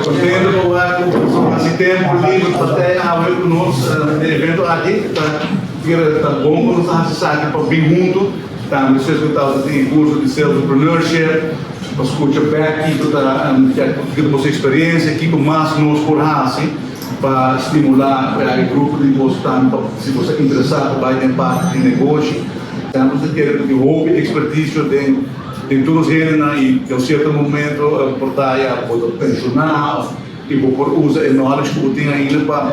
Contento pa wak cu boso haci tempo liber pa tei awe cu nos den evento aki. Ta kere ta bon cu nos a haci esaki pa bin hunto. Tambe despues cu tabata tin e curso di Silverpreneurship pa scucha bek kico ta kico ta boso experiencia, kico mas nos por haci pa stimula e grupo di boso tambe pa si boso ta interesa pa bay den parti di negoshi. Nos ta kere cu tin hopi experticio den. Den tur nos hendenan y den un cierto momento por ta ya bo ta pensiona of y bo por usa e knowledge cu bo tin ainda pa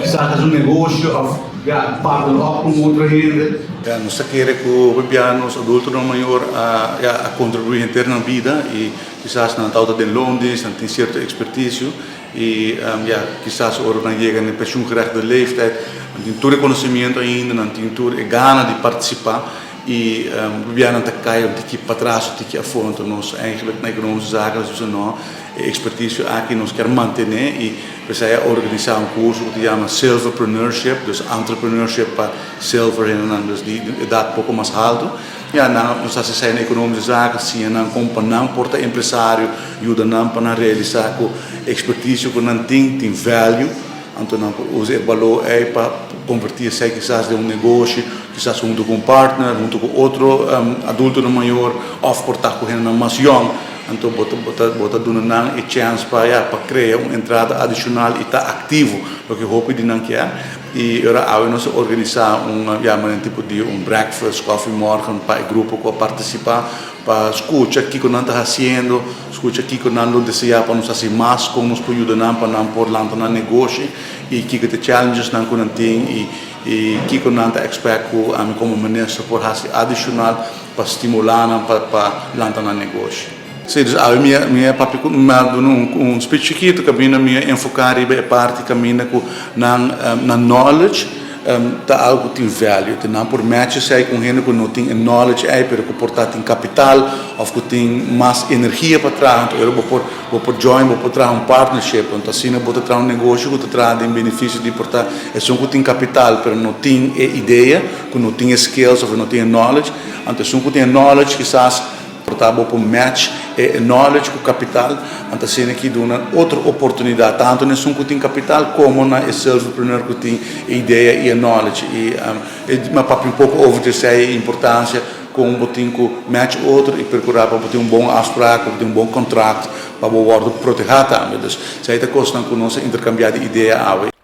kisas haci un negocio of ya partner up cu un otro hende. Ya nos ta kere cu hopi bia nos adultonan mayor a ya a contribui henter nan bida y kisas nan tabata den loondienst, nan tin cierto experticio y ya kisas ora nan yega na e pensioengerechtigde leeftijd nan tin tur e conocimiento ainda, nan tin tur e gana di participa. Y bianan ta cay un tiki patras, un tiki afo, anto nos eigenlijk na Economische Zaken nos bisa no, e experticio aki nos kier mantene y pesey a organisa un curso cu ta yama Silverpreneurship, dus entrepreneurship pa silver hendenan dus di edad poco mas halto. Ya nan nos haci esey na Economische Zaken, siña nan con pa nan por ta empresario, yuda nan pa nan realisa cu e experticio cu nan tin, tin value. Anto nan por usa e balor ei pa konvertí esei kisas den un negoshi, kisas huntu ku un partner, huntu ku otro adultonan mayor òf por ta ku hendenan mas yòn. Anto bo ta bo ta bo ta duna nan e chèns pa ya pa krea un entrada adishonal i ta aktivo, loke hopi di nan kier. I ora awe nos a organisá un ya manera tipo di un breakfast, kòfimòrgen pa e grupo ku a partisipá pa skucha kiko nan ta hasiendo. Skucha kiko nan lo deseá pa nos hasi mas, kon nos por yuda nan pa nan por lanta nan negoshi i kiko ta e challengesnan ku nan tin i i kiko nan ta expect ku ami komo minister por hasi adishonal pa stimulá nan pa pa lanta nan negoshi. Sí, dus awe mi a mi a papia ku mi a duna un un speech chikitu kaminda mi a enfoká riba e parti kaminda ku nan nan knowledge Ta algu ku tin value. Te nan por match esei ku un hende ku no tin e knowledge ei pero ku por ta tin kapital òf ku tin mas energia pa traha. Anto ora bo por bo por join, bo por traha un partnership. Anto asina bo ta traha un negoshi ku ta traha den benefisio di por ta esun ku tin kapital pero no tin e idea, ku no tin e skills òf no tin e knowledge. Anto esun ku tin e knowledge kisas. Por ta bo por match e knowledge ku kapital, anto asina ki duna otro oportunidat tantu na esun ku tin kapital komo na e selfpreneur ku tin e idea i e knowledge. I e mi a papia un poko over di esei, e importansia kon bo tin ku match otro i perkurá pa bo tin un bon afsprak, pa bo tin un bon kontrakt pa bo wòrdu protehá tambe. Dus esei ta kosnan ku nos a interkambiá di idea awe.